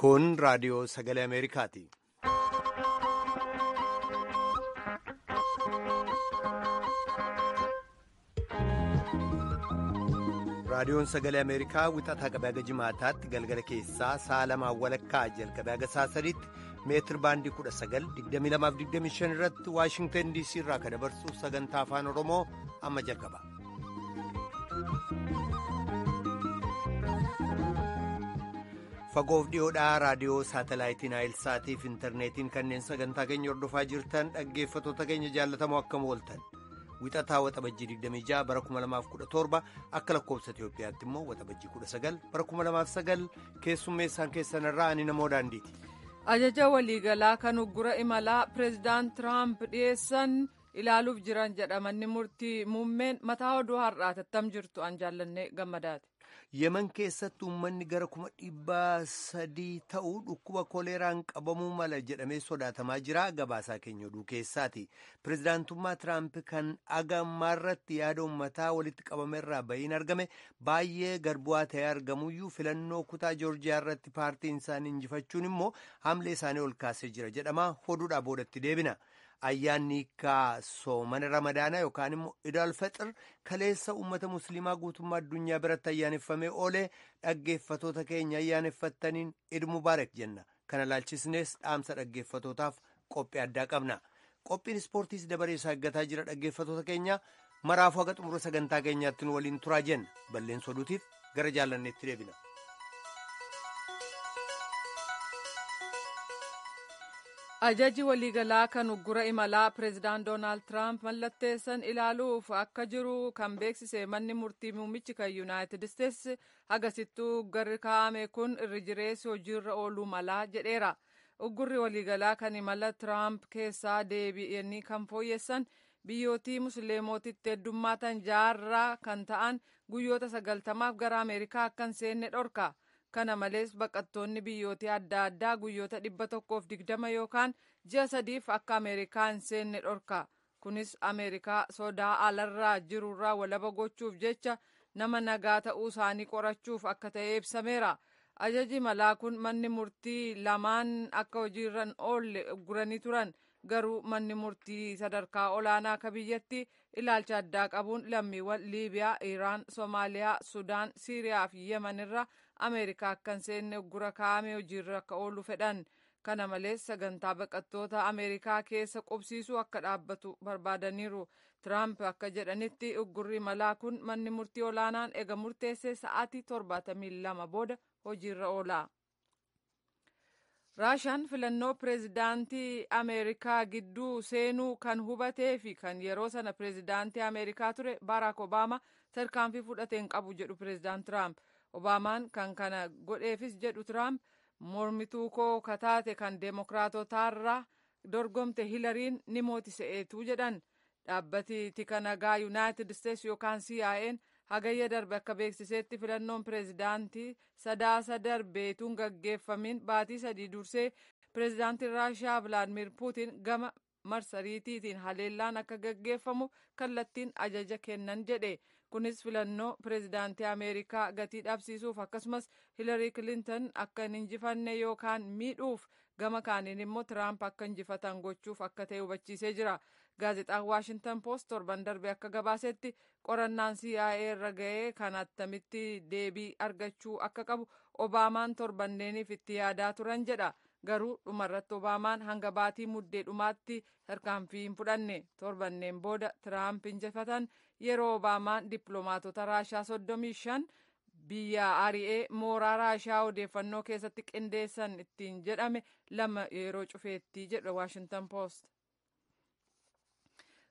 Kun raadiyoo sagalee Ameerikaati. Raadiyoon sagalee Ameerikaa wixataa qabee haga jimaataatti galgala keessaa sa'a lamaan walakkaa jalqabee haga sa'a sadiitti meetir baandii 19,2225 irratti Waashingtan DC irraa kan dabarsu sagantaa afaan Oromoo amma jalqaba. Fagoof dhiyoodhaa raadiyoo saatalaayitiin Aayilsaatii fi intarneetiin kanneen sagantaa keenya hordofaa jirtan dhaggeeffattoota keenya jaallatamoo akkam ooltan. Wixataa Waxabajjii 26 bara 2017 akka lakkoofsa Itiyoophiyaatti immoo Waxabajjii 19 bara 2009 keessummeessaan keessan irraa ani namoo daandiiti. Ajaja waliigalaa kan uggura imalaa pireezidaant Tiraamp dhiyeessan ilaaluuf jiran jedhamanni murtii muummeen mataa oduu har'aa tattam jirtu an jaallannee gammadaati. Yemen keessatti uummanni gara 300,000 ta'u dhukkuba koleeraan qabamuu mala jedhamee sodaatamaa jira. Gabaasaa keenya oduu keessaati. Pireezidaantummaa Tiraamp kan aga ammaarratti yaada uummataa walitti qabamerraa bahiin argame baay'ee gad bu'aa ta'ee argamuyyuu filannoo kutaa Joorjiyaa irratti paartiin isaanii injifachuun immoo hamlee isaanii ol kaasee jira jedhama. Oduudhaa boodatti deebina. Ayyaanni hiikkaa soomana ramadaanaa yookaan immoo idaal fexir kaleessa uummata musliimaa guutummaa addunyaa biratti ayyaaneffamee oolee dhaggeeffatoota keenya ayyaaneffattaniin Iid Mubaarak jenna. Kana laalchisnees dhaamsa dhaggeeffatootaaf qophii addaa qabna. Qophiin ispoortiis dabaree isaa eeggataa jira dhaggeeffatoota keenya maraafuu haga xumura sagantaa keenyaatti nu waliin turaa jenna. Balleessa oduutiif gara jaallanneetti deebina. Ajaji waliigalaa kan uggura imalaa pireezidaant Doonaald Tiraamp mallatteessan ilaaluuf akka jiru kan beeksise manni murtii muummichi kan Yuunaayitid Isteetsi agasittuu garri kaa'ame kun irri jireessi hojiirra ooluu malaa jedheera. Uggurri waliigalaa kan imala Tiraamp keessaa deebi'anii kan fooyyessan biyyootii musliimotitti heddummaatan jaarraa kan ta'an guyyoota 90f gara Ameerikaa akka hin seenne dhorka. Kana malees baqattoonni biyyoota adda addaa guyyoota 120 yookaan ji'a sadiif akka Ameerikaa hin seenne dhorka. Kunis Ameerikaa sodaa alarraa jirurraa walaba gochuuf jecha nama nagaa ta'uu isaanii qorachuuf akka ta'e ibsameera. Ajaji malaa kun manni murtii lamaan akka hojiirra hin oolle ugguranii turan. Garuu manni murtii sadarkaa olaanaa akka biyyatti ilaalcha addaa qabuun lammiiwwan Liibiyaa, Iraan, Soomaaliyaa, Sudaan, Siiriyaa fi Yemen irra Ameerikaa akka hin seenne uggura kaa'ame hojiirra akka oolu fedhan. Kana malees sagantaa baqattoota Ameerikaa keessa qubsiisuu akka dhaabbatu barbaadaniiru. Tiraamp akka jedhanitti uggurri malaa kun manni murtii olaanaan ega murteessee sa'aatii 72 booda hojiirra oola. Raashaan filannoo pireezidaantii Ameerikaa gidduu seenuu kan hubatee fi kan yeroo sana pireezidaantii Ameerikaa ture Baaraak Obaama tarkaanfii fudhate hin qabu jedhu pireezidaant Tiraamp. Obaamaan kan kana godheefis jedhu Tiraamp mormituu koo kataate kan deemokiraatotaarraa dorgomte Hilariin ni mootise'eetu jedhan. Dhaabbati tika nagaa Yuunaayitid Isteetsi yookaan CIA'n hagayya darbe akka beeksisetti filannoon pireezidaantii sadaasa darbeetuun gaggeeffamin baatii sadii dursee pireezidaantiin Raashiyaa Vilaadimir Puutiin gama marsariitiitiin haleellaan akka gaggeeffamu kallattiin ajaja kennan jedhe. Kunis filannoo pireezidaantii Ameerikaa gatii dhabsiisuuf akkasumas Hilarii Kilinton akka hin injifanne yookaan miidhuuf gama kaaniin immoo Tiraamp akka injifatan gochuuf akka ta'e hubachiisee jira. Gaazexaan Waashintan Poost torban darbe akka gabaasetti qorannaan CIA irra ga'ee kan attamitti deebii argachuu akka qabu Obaamaan torbanneeniif itti yaadaa turan jedha. Garuu dhumarratti Obaamaan hanga baatii muddee dhumaatti tarkaanfii hin fudhanne. Torbanneen booda Tiraamp injifatan yeroo Obaamaan dippiloomaatota Raashaa 35 biyya ari'ee mooraa Raashaa odeeffannoo keessatti qindeessan ittiin jedhame lama yeroo cufeetti jedha Waashintan Poost.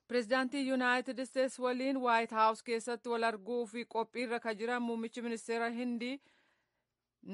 Pireezidaantii Yuunaayitid Isteetsi waliin Waayit Haawus keessatti wal arguu fi qophiirra kan jiran muummichi ministeera Hindii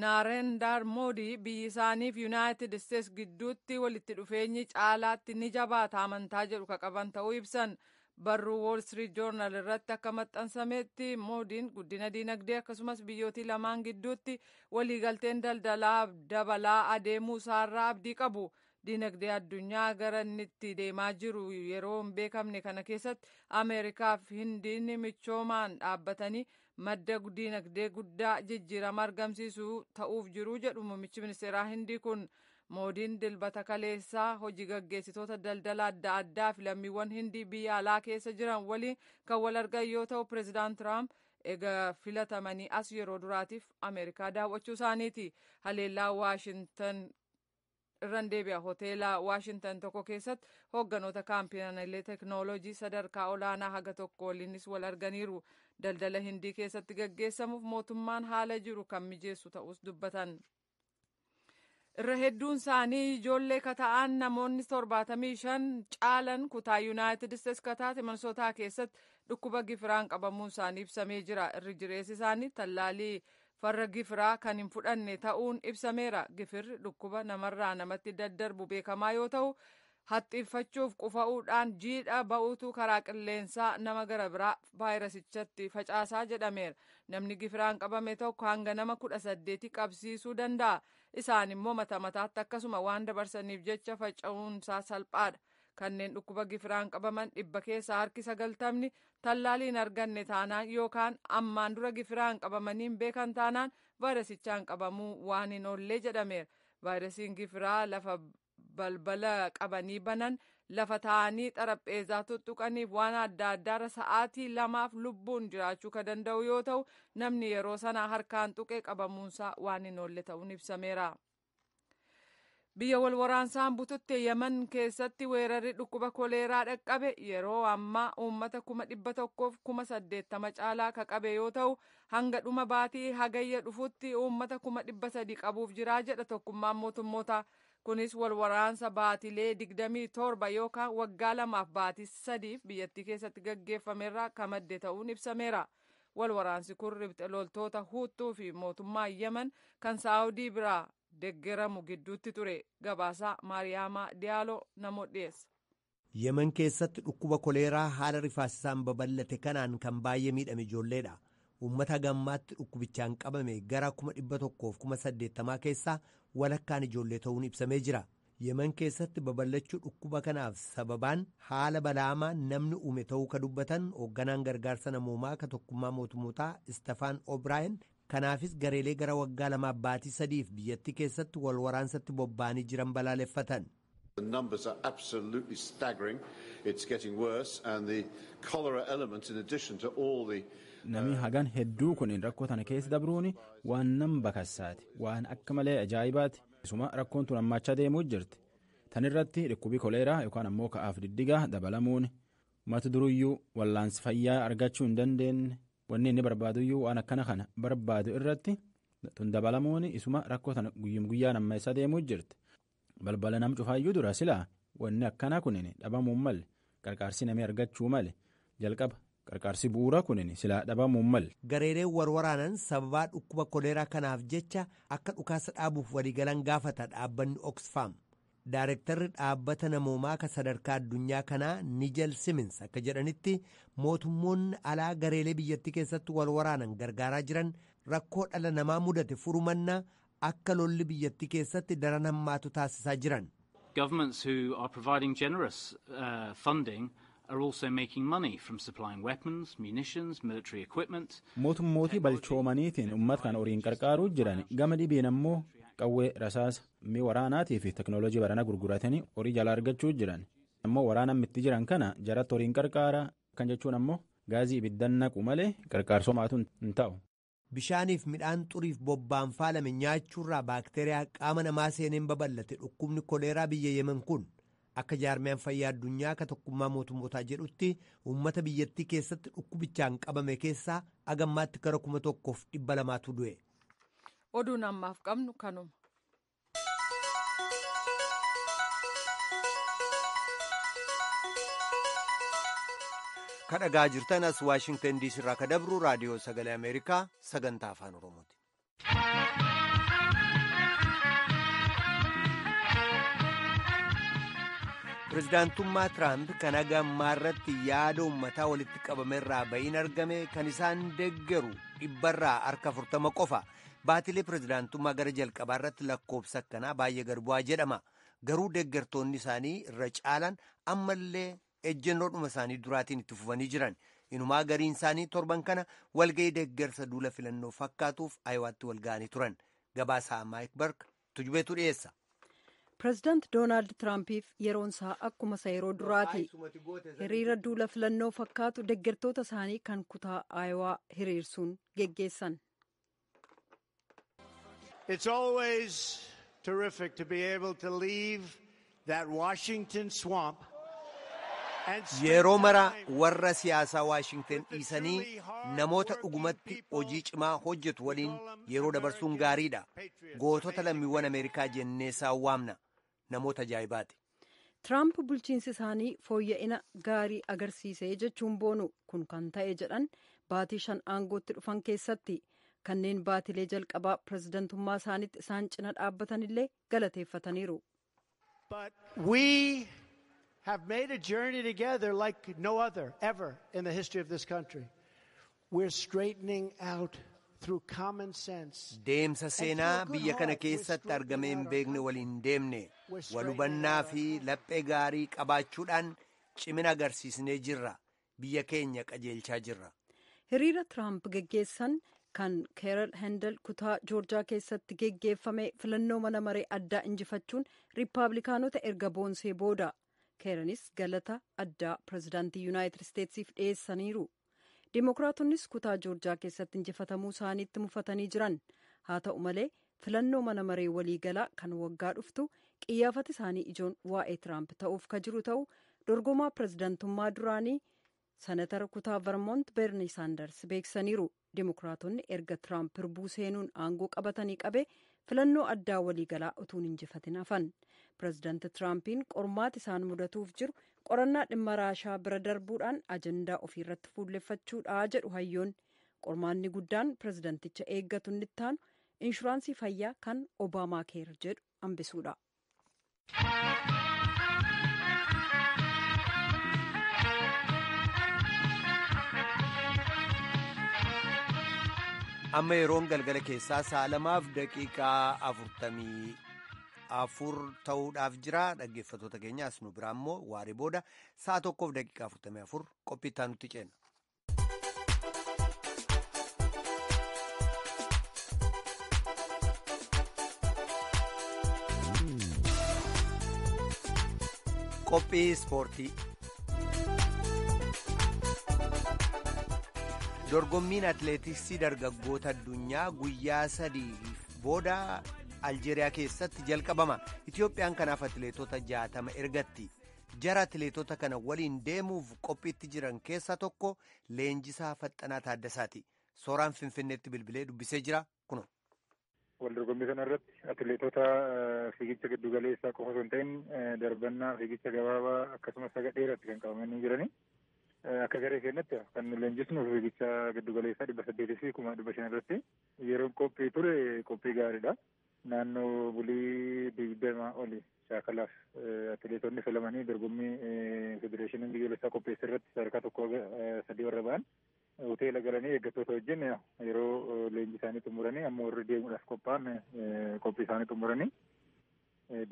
Naarendaar Moodii biyyi isaaniif Yuunaayitid Isteetsi gidduutti walitti dhufeenyi caalaatti ni jabaata amantaa jedhu kan qaban ta'uu ibsan. Barruu Wall Street Journal irratti akka maxxansametti Moodiin guddina diinagdee akkasumas biyyootii lamaan gidduutti waliigalteen daldalaa dabalaa adeemuu isaarraa abdii qabu. Dinagdee addunyaa gara inni itti deemaa jiru yeroo hin beekamne kana keessatti Ameerikaa fi Hindiin michoomaan dhaabbatanii madda dinagdee guddaa jijjiirama argamsiisu ta'uuf jiru jedhu muummichi ministeeraa Hindii kun. Moodiin dilbata kaleessaa hojii gaggeessitoota daldala adda addaa fi lammiiwwan Hindii biyya alaa keessa jiran waliin kan wal argan yoo ta'u, pireezidaant Tiraamp egaa filatamanii as yeroo duraatiif Ameerikaa daawwachuu isaaniiti. Haleellaa Waashintan irran deebi'a hoteela Waashintan tokko keessatti hoogganoota kaampaniilee teeknooloojii sadarkaa olaanaa haga tokko waliinis wal arganiiru. Daldala Hindii keessatti gaggeessamuuf mootummaan haala jiru kan mijeessu ta'us dubbatan. Irra hedduun isaanii ijoollee kata'an namoonni 75 caalan kutaa Yuunaayitid Isteets kataate Minisootaa keessatti dhukkuba gifiraan qabamuun isaanii ibsamee jira. Irri jireessi isaanii tallaalii farra gifiraa kan hin fudhanne ta'uun ibsameera. Gifirri dhukkuba namarraa namatti daddarbu beekamaa yoo ta'u, haxxiiffachuuf qufa'uudhaan jiidha ba'uutu karaa qilleensaa nama gara biraa vaayirasichatti facaasaa jedhameera. Namni gifiraan qabame tokko hanga nama 18 qabsiisuu danda'a. Isaan immoo mata mataatti akkasuma waan dabarsaniif jecha faca'uunsaa salphaadha. Kanneen dhukkuba gifiraan qabaman 100 keessaa harki 90 tallaalii hin arganne taanaan yookaan ammaan dura gifiraan qabamanii hin beekan taanaan vaayirasichaan qabamuu waan hin oollee jedhameera. Vaayirasiin gifiraa lafa balbala qabanii banan, lafa taa'anii xarapheezaa tuttuqaniif waan adda addaarra sa'aatii 2f lubbuun jiraachuu kan danda'u yoo ta'u, namni yeroo sana harkaan tuqee qabamuunsaa waan hin oolle ta'uun ibsameera. Biyya wal waraansaan bututte Yaman keessatti weerarri dhukkuba koleeraa dhaqqabe yeroo ammaa uummata 180,000 caalaa ka qabe yoo ta'u, hanga dhuma baatii hagayya dhufutti uummata 300,000 qabuuf jiraa jedha tokkummaan mootummoota. Kunis wal waraansa baatilee 27 yookaan waggaa 2f baatii 3f biyyattii keessatti gaggeeffamerraa kan madde ta'uun ibsameera. Wal waraansi kun riphxe loltoota Huuttuu fi mootummaa Yemen kan Saawudii biraa deeggaramu gidduutti ture. Gabaasaa Maariyaamaa Diyaaloo namoota dhiyeessa. Yemen keessatti dhukkuba koleeraa haala rifaasisaan babal'ate kanaan kan baay'ee miidhame ijoolleedha. Uummata gammaatti dhukkubichaan qabame gara 180,000 keessaa walakkaan ijoollee ta'uun ibsamee jira. Yemen keessatti babal'achuu dhukkuba kanaaf sababaan haala balaamaa namni uume ta'uu ka dubbatan hoogganaan gargaarsa namoomaa ka tokkummaa mootummootaa Istefaan O'Brien, kanaafis gareelee gara waggaa 2 baatii 3f biyyattii keessatti wal waraansatti bobba'anii jiran balaaleffatan. The numbers are absolutely staggering. It's getting worse, and the cholera element, in addition to all the Namni hagan hedduu kun rakkoo tana keessa dabruun waan nam bakassaati, waan akka malee ajaa'ibaati. Isuma rakkoon tun hammaachaa deemuu jirti. Tan irratti dhukkubi koleeraa yookaan ammoo ka'aaf diddigaa dabalamuun mata duruyyuu wallaansi fayyaa argachuu hin dandeenye, wanni inni barbaaduyyuu waan akkana kana barbaadu irratti tun dabalamuun isuma rakkoo tana guyyum guyyaan ammaysaa deemuu jirti. Balbala nam cufaayyuu dura silaa wanni akkana kunin dhabamuun malle, qarqaarsi namni argachuu male, jalqaba qarqaarsi bu'uura kunin silaa dhabamuun malle. Gareeleen warwaraanan sababaa dhukkuba koleeraa kanaaf jecha akka dhukaasa dhaabuuf waliigalan gaafata dhaabbanni Oxfam. Daarektarri dhaabbata namoomaa kan sadarkaa addunyaa kanaa Nigel Simins akka jedhanitti, mootummoonni alaa gareelee biyyattii keessatti wal waraanan gargaaraa jiran rakkoo dhala namaa mudate furumannaa akka lolli biyyattii keessatti daran hammaatu taasisaa jiran. Governments who are providing generous funding are also making money from supplying weapons, munitions, military equipment. Mootummootii balchoomaniitiin uummata kan horiin qarqaaruu jiran gama dhibiin ammoo qawwee, rasaasa, mi'a waraanaatii fi teknooloojii baranaa gurguratanii horii jala argachuu jiran. Ammoo waraana mitti jiran kana jaratti horiin qarqaaraa kan jechuun ammoo gaazii ibiddan naqu malee qarqaarsomaatu hin ta'u. Bishaaniif midhaan xuriif bobba'an faalame nyaachuurraa baakteeriyaa qaama namaa seeneen babal'ate dhukkubni koleeraa biyya Yemen kun, akka jaarmiyaan fayyaa addunyaa ka tokkummaa mootummootaa jedhutti, uummata biyyattii keessatti dhukkubichaan qabame keessaa agammaatti gara 1200tu du'e. Oduun ammaaf qabnu kanuma. Kan dhagaa jirtan as Waashingtan DC irraa ka dabru Raadiyoo Sagalee Ameerikaa sagantaa Afaan Oromooti. Pireezidaantummaa Tiraamp kan haga ammaa irratti yaada uummataa walitti qabame irraa ba'iin argame kan isaan deeggaru 40% qofa. Baatilee pireezidaantummaa gara jalqabaa irratti lakkoobsa akkanaa baay'ee gad bu'aa jedhama. Garuu deeggartoonni isaanii irra caalan ammallee ejjennoodhuma isaanii duraatiin itti fufanii jiran. Inumaa gariin isaanii torban kana walga'ii deeggarsa duula filannoo fakkaatuuf Ayiwaatti walga'anii turan. Gabaasaa Maayik Bark tujubeetu dhiyeessa. Pireezidaant Doonaald Tiraampiif yeroon isaa akkuma isa yeroo duraati. Hiriira duula filannoo fakkaatu deeggartoota isaanii kan kutaa Ayiwaa hiriirsuun geggeessan. It's always terrific to be able to leave that Washington swamp. Yeroo mara warra siyaasaa Waashingtan dhiisanii namoota dhugumatti hojii cimaa hojjetu waliin yeroo dabarsuun gaariidha. Gootota lammiiwwan Ameerikaa jennee isaan waamna. Namoota ajaa'ibaati. Tiraamp bulchiinsi isaanii fooyya'ina gaarii agarsiise jechuun boonu kun kan ta'e jedhan baatii 5 aangootti dhufan keessatti kanneen baatilee jalqabaa pireezidantummaa isaaniitti isaan cina dhaabbatan illee galateeffataniiru. Have made a journey together like no other ever in the history of this country. We're straightening out through common sense. Deemsa seenaa biyya kana keessatti argamee hin beekne waliin deemne wal hubannaa fi laphee gaarii qabaachuudhaan cimina agarsiisnee jirra. Biyya keenya qajeelchaa jirra. Hiriira Tiraamp geggeessan kan Keeral Hendel kutaa Joorjaa keessatti geggeeffame filannoo mana maree addaa injifachuun Riippaabilikaanota erga boonsee booda. Keeranis galata addaa pireezidaantii Yuunaayitid Isteetsiif dhiyeessaniiru. Dimookiraatonnis kutaa Joorjaa keessatti injifatamuu isaaniitti mufatanii jiran. Haa ta'u malee filannoo mana maree waliigalaa kan waggaa dhuftu qiyyaafati isaanii ijoon waa'ee Tiraamp ta'uuf ka jiru ta'u dorgomaa pireezidaantummaa duraanii sanatara kutaa Vermont Berni Saanders beeksisaniiru. Dimookiraatonni erga Tiraamp hirbuu seenuun aangoo qabatanii qabee filannoo addaa waliigalaa utuu hin injifatin hafan. Pireezidaanti Tiraampiin qormaati isaan mudatuuf jiru qorannaa dhimma Raashaa bira darbuudhaan ajandaa ofiirratti fuulleffachuudha jedhu hayyoon. Qormaanni guddaan pireezidaanticha eeggatu inni itti aanu inshuraansii fayyaa kan Obaamaa keer jedhu hambisuudha. Amma yeroon galgala keessaa sa'a 2:44 ta'uudhaaf jira. Dhaggeeffattoota keenya as nu biraa immoo waaree booda sa'a 1:44 qophii itti aanutti ceena. Qophii ispoortii. Dorgommiin atileetiksii dargaggoota addunyaa guyyaa 3 booda Aljeeriyaa keessatti jalqabama. Itiyoophiyaan kanaaf atileetota 60 ergatti. Jara atileetota kana waliin deemuuf qophiitti jiran keessaa tokko Leenjisaa Faxxanaa Taaddasaati. Sooraan Finfinneetti bilbilee dubbisee jira kuno. Wal dorgommii kana irratti atileetota fiigicha giddugaleessaa qofa osoo hin ta'in darbannaa fiigicha gabaabaa akkasumas haga dheeraatti kan qabamanii jirani. Akka garee keenyatti kan nu leenjisnu fiigicha giddugaleessaa 800 fi 5,500 irratti yeroon qophii ture qophii gaariidha. Naannoo bulii 20 oli shaakalaaf atileetonni filamanii dorgommii federeeshiniin biyyoolessaa qopheesse irratti sadarkaa 1 3 warra ba'an hoteela galanii eeggattoota wajjin yeroo leenjii isaanii xumuranii amma warri deemuudhaaf qophaa'an qophii isaanii xumuranii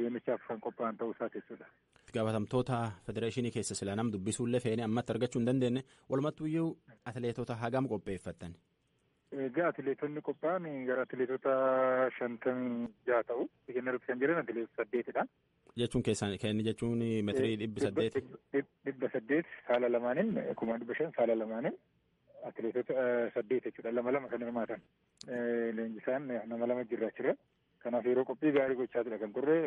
deemichaaf kan qophaa'an ta'uu isaa jechuudha. Gaafatamtoota federeeshinii keessa silaa nam dubbisuullee feene ammatti argachuu hin dandeenye walumattuyyuu atileetota hagam qopheeffattan? Egaa atileetonni qophaa'an gara atileetota 56 ta'u. Isheen irratti kan jiran atileetota 8dha. Jechuun keessaan kenni jechuun meetirii 800. 800 saala lamaaniin 5,500 saala lamaaniin atileetota 8 jechuudha. Lama lama kan hirmaatan. Leenjisaan nama lama jirra achirra. Kanaaf yeroo qophii gaarii gochaa ture kan turre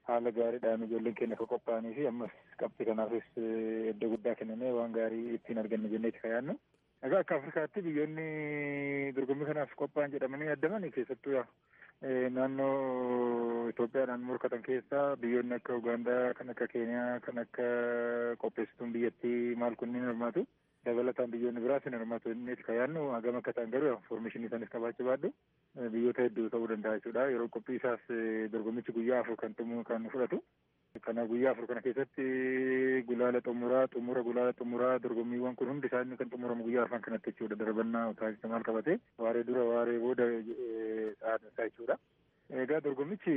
haala gaariidhaan ijoolleen keenya akka qophaa'anii fi ammas qabxii kanaafis iddoo guddaa kennamee waan gaarii ittiin arganne jenneeti kan yaadnu. Egaa akka Afrikaatti biyyoonni dorgommii kanaaf qophaa'an jedhamanii yaadaman keessattuu naannoo Itoophiyaadhaan morkatan keessaa biyyoonni akka Ugaandaa, kan akka Keeniyaa, kan akka qopheessituun biyyattii maal kunniin hirmaatu. Dabalataan biyyoonni biraas hin hirmaatu inni kan yaadnu hagam akka ta'an garuu infoormeeshinii isanis qabaachuu baadhu biyyoota hedduu ta'uu danda'a jechuudha. Yeroo qophii isaas dorgommichi guyyaa 4 kan xumuru kan fudhatu. Kana guyyaa 4 kana keessatti gulaala xumuraa, xumura gulaala xumuraa dorgommiiwwan kun hundi isaanii kan xumuramu guyyaa 4 kanatti jechuudha. Darbannaa utaalcha maal qabate waaree dura waaree booda sa'aatiin isaa jechuudha. Egaa dorgommichi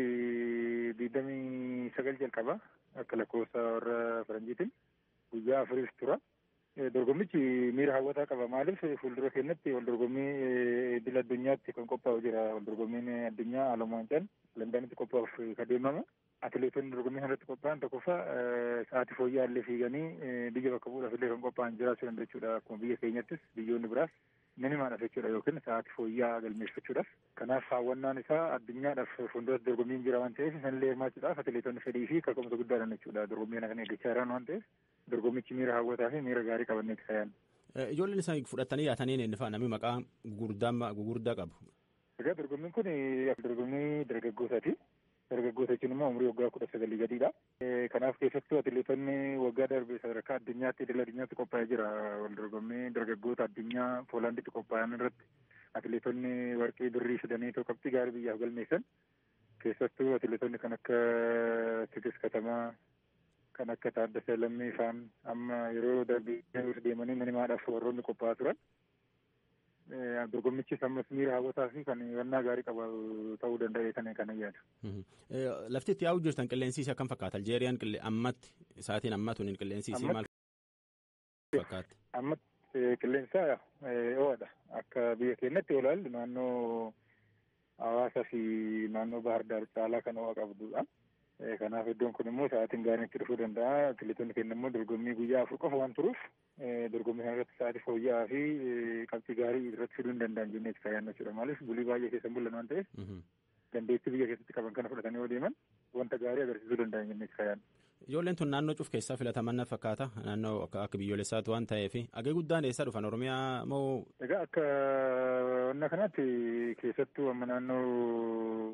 29 jalqaba akka lakkoofsa warra faranjiitiin guyyaa 4 tura. Dorgommichi miira hawwataa qaba. Maaliif fuuldura keenyatti wal dorgommii idil addunyaatti kan qophaa'u jira. Wal dorgommiin addunyaa Alam Waancaan Londanitti qophaa'uuf kan deemamu. Atileetonni dorgommii kanarratti qophaa'an tokkoffaa sa'aatii fooyya'aa illee fiiganii biyya bakka bu'uudhaaf illee kan qophaa'an jiraachuu danda'u jechuudha. Akkuma biyya keenyattis biyyoonni biraas minimaadhaaf jechuudha yookiin sa'aatii fooyya'aa galmeeffachuudhaaf. Kanaaf hawwannaan isaa addunyaadhaaf fuulduratti dorgommiin jira waan ta'eef sanillee hirmaachuudhaaf atileetonni fedhii fi kaka'umsa guddaadhaan jechuudha. Dorgommii kana kan eeggachaa jiran waan ta'eef dorgommichi miira hawwataa fi miira gaarii qabannee itti fayyadamu. Ijoolleen isaan fudhatanii yaatanii inni fa'a namni maqaa gugurdaa qabu. Egaa dorgommiin kun dorgommii dargaggootaati. Dargaggoota jechuun immoo umurii waggaa 19 gadiidha. Kanaaf keessattuu atileetonni waggaa darbe sadarkaa addunyaatti idil addunyaatti qophaa'ee jira. Wal dorgommii dargaggoota addunyaa Poolaanditti qophaa'an irratti atileetonni warqii birrii fidanii qabxii gaarii biyyaaf galmeessan. Keessattuu atileetonni kan akka Tigist Katamaa, kan akka Taaddasee Lammii faan amma yeroo darbe deemanii minimaadhaaf warroonni qophaa'aa turan. Dorgommichis ammas miira hawwataa fi kan hubannaa gaarii qabu ta'uu danda'e kan yaadu. Lafti itti yaa'u jirtan qilleensi isii akkam fakkaata? Aljeeriyaan ammatti sa'aatiin ammaa tun qilleensi isii maal fakkaata? Ammatti qilleensa ho'aadha. Akka biyya keenyatti yoo ilaalle naannoo Hawaasaa fi naannoo Bahar Daar caalaa kan ho'a qabdudha. Kanaaf iddoon kun immoo sa'aatiin gaariin itti dhufuu danda'a. Atileetonni keenya immoo dorgommii guyyaa 4 qofa waan turuuf dorgommii kana irratti sa'aatii fooyya'aa fi qabxii gaarii irratti fiduu hin danda'an jennee itti fayyadamna jechuudha. Maaliif bulii baay'ee keessa hin bullan waan ta'eef dandeettii biyya keessatti qaban kana fudhatanii yoo deeman wanta gaarii agarsiisuu danda'an jennee itti fayyadamna. Ijoolleen tun naannoo cuf keessaa filataman fakkaata. Naannoo akka biyyoolessaatti waan ta'eef hagee guddaan eessaa dhufan Oromiyaa moo? Egaa akka wanna kanaatti keessattuu amma naannoo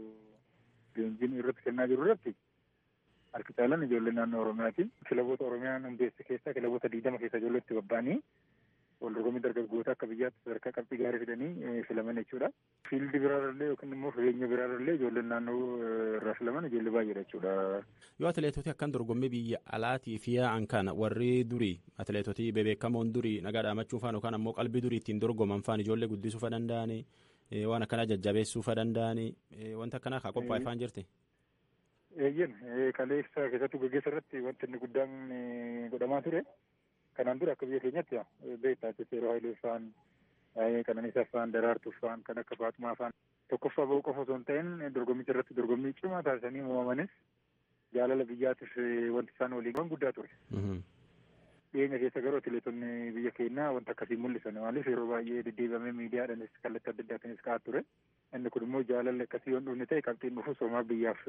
leenjiin irratti kennaa jiru irratti harki caalaan ijoollee naannoo Oromiyaati. Kilaboota Oromiyaan hundeesse keessaa kilaboota 20 keessa ijoollee itti bobba'anii wal dorgommii dargaggoota akka biyyaatti sadarkaa qabxii gaarii fidanii filaman jechuudha. Fiildi biraarallee yookiin immoo fageenya biraarallee ijoolleen naannoo irraa filaman ijoollee baay'eedha jechuudha. Yoo atileetota akkan dorgommii biyya alaatiif yaa'an kana warri durii atileetotii bebeekamoon durii nagaa dhaamachuu faan yookaan ammoo qalbii durii ittiin dorgoman faan ijoollee guddisuu fa danda'anii waan akkanaa jajjabeessuu fa danda'anii wanta akkanaa kaa qophaa'e faan jirti. Eeyyen kaleessa keessattuu gaggeessa irratti wanti inni guddaan godhamaa ture. Kanaan dura akka biyya keenyatti beektaa yeroo Hayilee faan, Qananiisaa faan, Daraartuu faan, kan akka Faaxumaa faan tokkoffaa ba'uu qofa osoo hin ta'in dorgommicha irratti dorgommii cimaa taasisanii mo'amanis jaalala biyyaatiif wanti isaan waliin qaban guddaa ture. Dhiyeenya keessa garuu atileetonni biyya keenyaa wanta akkasii mul'isan maaliif yeroo baay'ee deddeebi'amee miidiyaadhaanis kallattii adda addaatiinis ka'aa ture. Inni kun immoo jaalalli akkasii yoo hin dhufne ta'e qabxiin dhufu somaa biyyaaf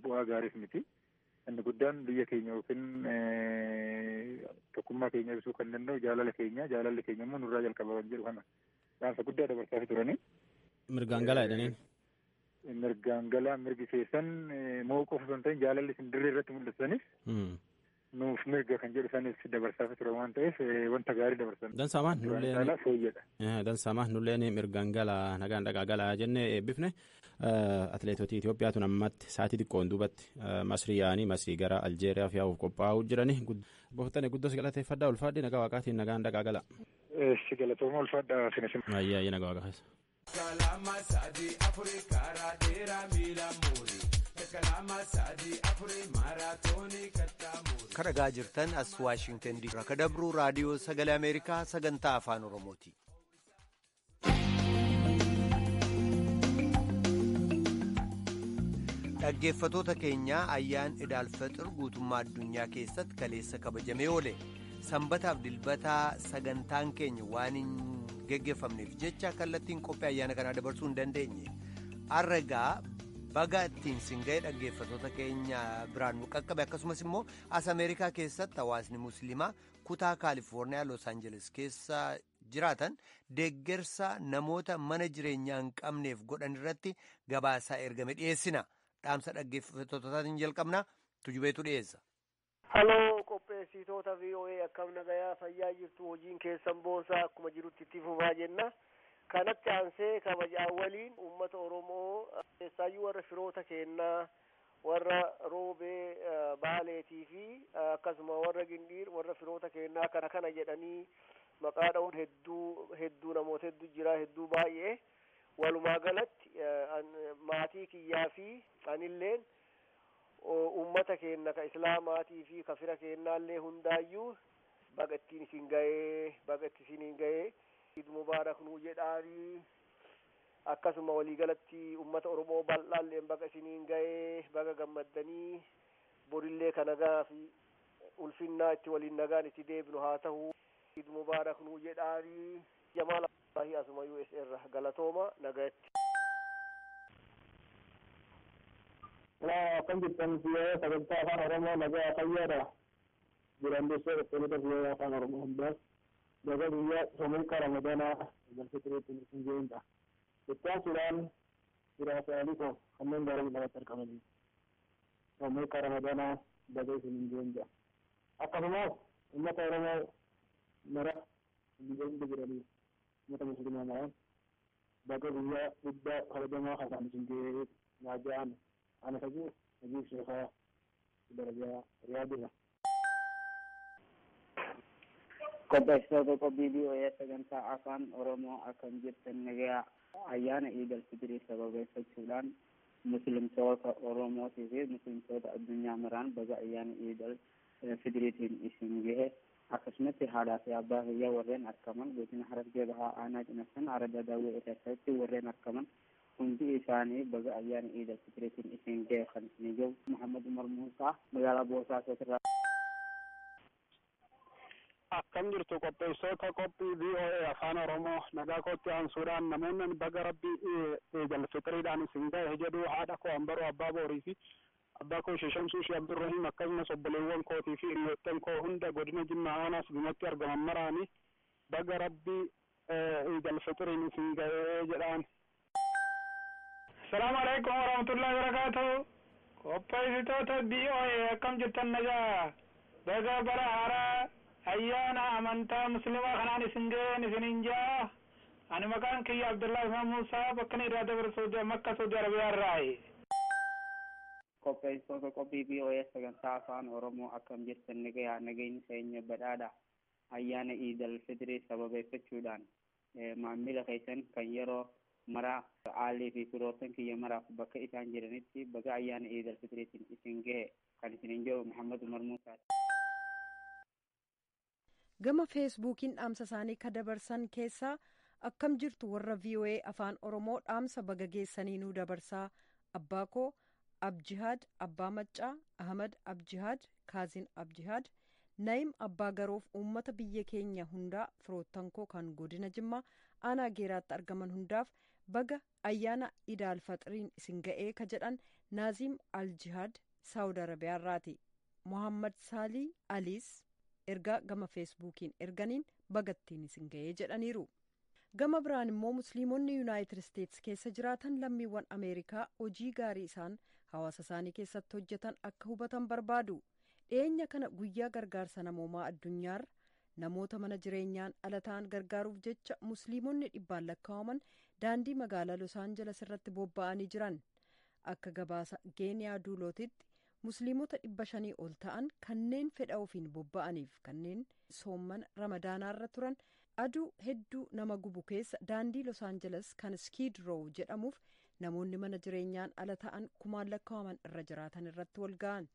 bu'aa gaariis miti. Inni guddaan biyya keenya yookiin tokkummaa keenya ibsuu kan danda'u jaalala keenya jaalalli keenya immoo nurraa jalqaba kan jedhu kana dhaamsa guddaa dabarsaafii turanii. Mirgaan galaa jedhaniin. Mirgaan galaa mirgi keessan moo qofa osoo hin ta'in jaalalli isin dirree irratti mul'isanis nuuf mirga kan jedhu sanis dabarsaafii ture waan ta'eef wanta gaarii dabarsan. Dansaamaan nulleen dansaamaan nulleen mirgaan galaa nagaan dhaqaa galaa jennee eebbifne atileetotii Itoophiyaa tun ammatti sa'aatii xiqqoon duubatti Masrii yaa'anii Masrii gara Aljeeriyaaf yaa'uuf qophaa'uu jirani. Boftane guddos galateeffadhaa ulfaadhi nagaa waaqaatiin nagaan dhaqaa gala. Eessi galatooma ulfaadhaa sinis. Ayyaa nagaa waaqa keessa. Kalama sadi afuri karaa dheeraa miila muuri. Kalama sadi afuri maaraatoonii kattaa muuri. Kan dhagaa jirtan as Waashingtan DC irraa kadabruu raadiyoo sagalee Ameerikaa sagantaa afaan Oromooti. Dhaggeeffatoota keenyaa ayyaan Idaalfaxir guutummaa addunyaa keessatti kaleessa kabajamee oole. Sanbataaf dilbataa sagantaan keenya waan hin geggeeffamneef jecha kallattiin qophii ayyaana kanaa dabarsuu hin dandeenye. Har'a egaa baga ittiin singa'ee dhaggeeffatoota keenya biraan nu qaqqabe akkasumas immoo as Ameerikaa keessatti hawaasni musliimaa kutaa Kaalifoorniyaa Los Angeles keessa jiraatan deeggarsa namoota mana jireenyaa hin qabneef godhan irratti gabaasaa ergame dhiyeessina. Dhaamsa dhaggeeffattootaatiin jalqabna tujubeetu dhiyeessa. Haloo qopheessitoota VOA akkam nagayaa fayyaa jirtu hojiin keessan boonsaa akkuma jirutti itti fufaa jenna. Kanatti aansee kabajaa waliin uummata Oromoo keessaayyuu warra firoota keennaa warra roobee baaleetii fi akkasuma warra gindhiir warra firoota keennaa kana kana jedhanii maqaa dha'uun hedduu hedduu namoota hedduu jira hedduu baay'ee. Walumaa galatti maatii kiyyaa fi anilleen ummata keenna ka islaamaatii fi ka fira keennaallee hundaayyuu baga ittiin isin ga'ee, baga itti isiniin ga'ee, Iid Mubaarak nuu jedhaanii. Akkasuma waliigalatti ummata Oromoo bal'aalleen baga isiniin ga'ee, baga gammaddanii, borillee ka nagaa fi ulfinnaa itti waliin nagaan itti deebinu haa ta'u. Iid Mubaarak nuu jedhaanii. Jamaal Abdullahi asuma US irra. Galatooma, nagayatti. Akkam jirtan VOA sagantaa Afaan Oromoo? Nagaa fayyaadha. Jiran dursee qopheessitoota VOA Afaan Oromoo hundaas baga guyyaa soomilka Ramadaanaa galfitiriitti isin jeenda. Itti aansuudhaan firaa koo kanneen gaarii lamatti argamanii soomilka Ramadaanaa baga isin jeenda. Akkasumas uummata Oromoo mara biyya hunda jiranii, uummata musliimaa maraan baga guyyaa guddaa kabajamaa kanaan isin ga'ee naaja'an. Ana kajiif Najiib Sheekaa Daraja Riyaadila. Qopheessitoota qophii VOA sagantaa Afaan Oromoo, akkam jirtan? Nagayaa? Ayyaana Iidal Fitrii sababeeffachuudhaan muslimtoota Oromootii fi muslimtoota addunyaa maraan baga ayyaana Iidal Fitiriitiin isin gahe. Akkasumatti haadhaa fi abbaa kiyya warreen argaman godina Harargee Bahaa, aanaa Cinaksan, Aradaa Daawwee keessatti warreen argaman hundi isaanii baga ayyaana Iidal Fitiriitiin isin gahe kan isin gahu Muhammad Umar Muusaa, magaalaa Boosaasotirraa. Akkam jirtu qopheessitoota qophii VOA Afaan Oromoo? Nagaa kootti aansuudhaan namoonni baga Rabbii Iidal Fixiriidhaan isin gahe jedhu haadha koo Ambaroo Abbaa Boorii fi abbaa koo Shamsuu Shee Abdurrahim, akkasumas obboleewwan kootii fi hiriyoottan koo hunda godina Jimmaa aanaa Sibimatti argaman maraanii baga Rabbii Iidal Fixiriin isin gahee jedhaan. Salaamu alaikum warahmatullahi wabarakatuh. Qopheessitoota VOA, akkam jirtan? Nagaa? Baga bara haaraa ayyaana amantaa musliimaa kanaan isin ga'een isinin jaa. Ani maqaan kiyya Abdullahi Usmaan Muusaa, bakka inni irraa dabarsu Makka, Saudi Arabiyaa irraayi. Qopheessitoota qophii VOA sagantaa Afaan Oromoo, akkam jirtan? Nagayaa? Nageenyi keenya badhaadha. Ayyaana Iidal Fitrii sababeeffachuudhaan maamila keessan kan yeroo maraa aalii fi firoottan kiyya maraaf bakka isaan jiranitti baga ayyaana Iidal Fitiriitiin isin gahe kan isinin jedhu Muhammad Umar Muusaa. Gama Feesbuukiin dhaamsa isaanii ka dabarsan keessaa, akkam jirtu warra VOA Afaan Oromoo, dhaamsa baga geessanii nuu dabarsaa. Abbaa koo Abjihaad Abbaa Maccaa, Ahmad Abjihaad, Kaazin Abjihaad, Nayim Abbaa Garoof, uummata biyya keenya hundaa, firoottan koo kan godina Jimmaa aanaa Geeraatti argaman hundaaf baga ayyaana Idaal Faxiriin isin ga'ee ka jedhan Naaziim Aljihaad, Saawud Arabiyaarraati. Mohammad Saalii Aliis ergaa gama Feesbuukiin erganiin bagattiin isin ga'ee jedhaniiru. Gama biraan immoo musliimonni Yuunaayitid Isteetsi keessa jiraatan lammiiwwan Ameerikaa hojii gaarii isaan hawaasa isaanii keessatti hojjetan akka hubatan barbaadu. Dhiyeenya kana guyyaa gargaarsa namoomaa addunyaarra namoota mana jireenyaan ala ta'an gargaaruuf jecha musliimonni dhibbaan lakkaa'aman daandii magaalaa Los Angeles irratti bobba'anii jiran. Akka gabaasa Geeniyaa Duulootitti musliimota 500 ol ta'an kanneen fedha ofiin bobba'aniif kanneen soomana Ramadaanaarra turan aduu hedduu nama gubu keessa daandii Los Angeles kan Skid Row jedhamuuf namoonni mana jireenyaan ala ta'an kumaan lakkaa'aman irra jiraatan irratti wal ga'an.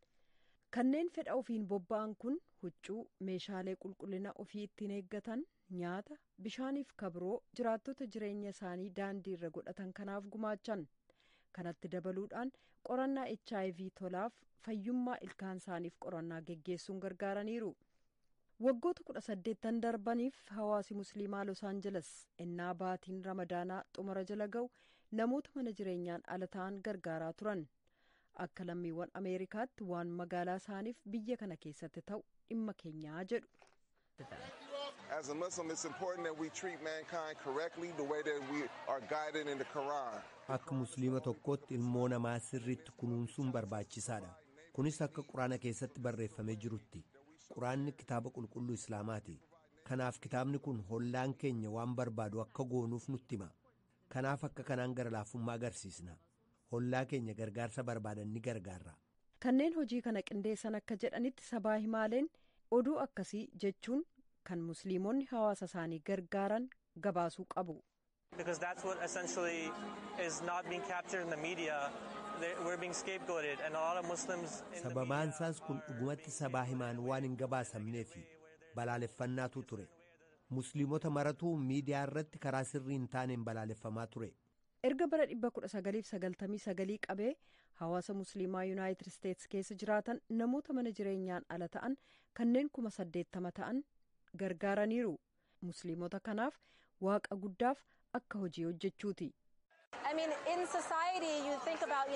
Kanneen fedha ofiin bobba'an kun huccuu, meeshaalee qulqullina ofii ittiin eeggatan, nyaata, bishaaniif kabiroo jiraattota jireenya isaanii daandii irra godhatan kanaaf gumaachan. Kanatti dabaluudhaan qorannaa HIV tolaaf, fayyummaa ilkaan isaaniif qorannaa geggeessuun gargaaraniiru. Waggoota 18 darbaniif hawaasi musliimaa Los Angeles ennaa baatiin Ramadaanaa xumura jala ga'u namoota mana jireenyaan ala ta'an gargaaraa turan. Akka lammiiwwan Ameerikaatti waan magaalaa isaaniif biyya kana keessatti ta'u dhimma keenyaa jedhu. As a Muslim, it's important that we treat mankind correctly the way that we are guided in the Quran. Akka musliima tokkootti ilmoo namaa sirriitti kunuunsuun barbaachisaadha. Kunis akka Quraana keessatti barreeffamee jirutti. Quraanni kitaaba qulqulluu Islaamaati. Kanaaf kitaabni kun hollaan keenya waan barbaadu akka goonuuf nutti hima. Kanaaf akka kanaan gara laafummaa agarsiisna. Hollaa keenya gargaarsa barbaadan ni gargaarra. Kanneen hojii kana qindeessan akka jedhanitti sabaa himaaleen oduu akkasii jechuun kan musliimonni hawaasa isaanii gargaaran gabaasuu qabu. Because that's what essentially is not being captured in the media. We're being scapegoated, and a lot of Muslims in the Sababaan isaas kun dhugumatti sabaa himaan waan hin gabaasamneefi balaaleffannaatu ture. Musliimota maratuu miidiyaa irratti karaa sirrii hin taaneen balaaleffamaa ture. Erga bara 1999 qabee hawaasa Musliimaa Yuunaayitid Isteets keessa jiraatan namoota mana jireenyaan ala ta'an kanneen 80,000 ta'an gargaaraniiru. Musliimota kanaaf waaqa guddaaf akka hojii hojjechuuti. I mean, in society, you think about,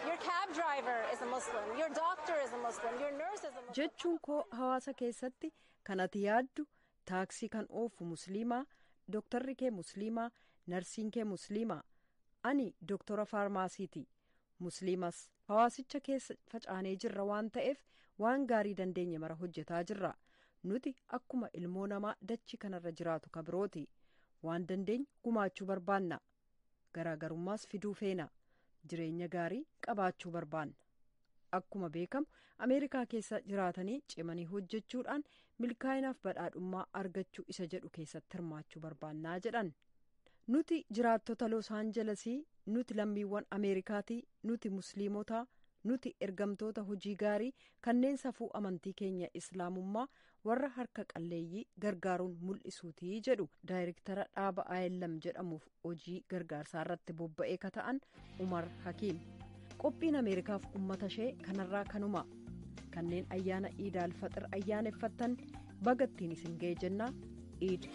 your cab driver is a Muslim, your doctor is a Muslim, your nurse is a Muslim. Jechuun koo, hawaasa keessatti kan ati yaaddu taaksii kan oofu Musliimaa, dooktarri kee Musliimaa, narsiin kee Musliimaa. Ani dooktora faarmaasiiti. Musliimas. Hawaasicha keessa facaanee jirra waan ta'eef, waan gaarii dandeenye mara hojjetaa jirra. Nuti akkuma ilmoo namaa dachii kanarra jiraatu kabirooti. Waan dandeenye gumaachuu barbaanna. Garaagarummaas fiduu feena. Jireenya gaarii qabaachuu barbaanna. Akkuma beekamu, Ameerikaa keessa jiraatanii cimanii hojjechuudhaan milkaa'inaaf badhaadhummaa argachuu isa jedhu keessatti hirmaachuu barbaannaa jedhan. Nuti jiraattota Los Aanjelesii, nuti lammiiwwan Ameerikaatii, nuti Musliimotaa, nuti ergamtoota hojii gaarii kanneen safuu amantii keenya Islaamummaa warra harka qalleeyyii gargaaruun mul'isuutii jedhu daayirektara dhaaba Ayellam jedhamuuf hojii gargaarsaa irratti bobba'ee ka ta'an Umar Hakiim. Qophiin Ameerikaaf ummata ishee kanarraa kanuma. Kanneen ayyaana Iidaal Faxir ayyaaneffattan, bagattiin isin ga'e jennaa. Iid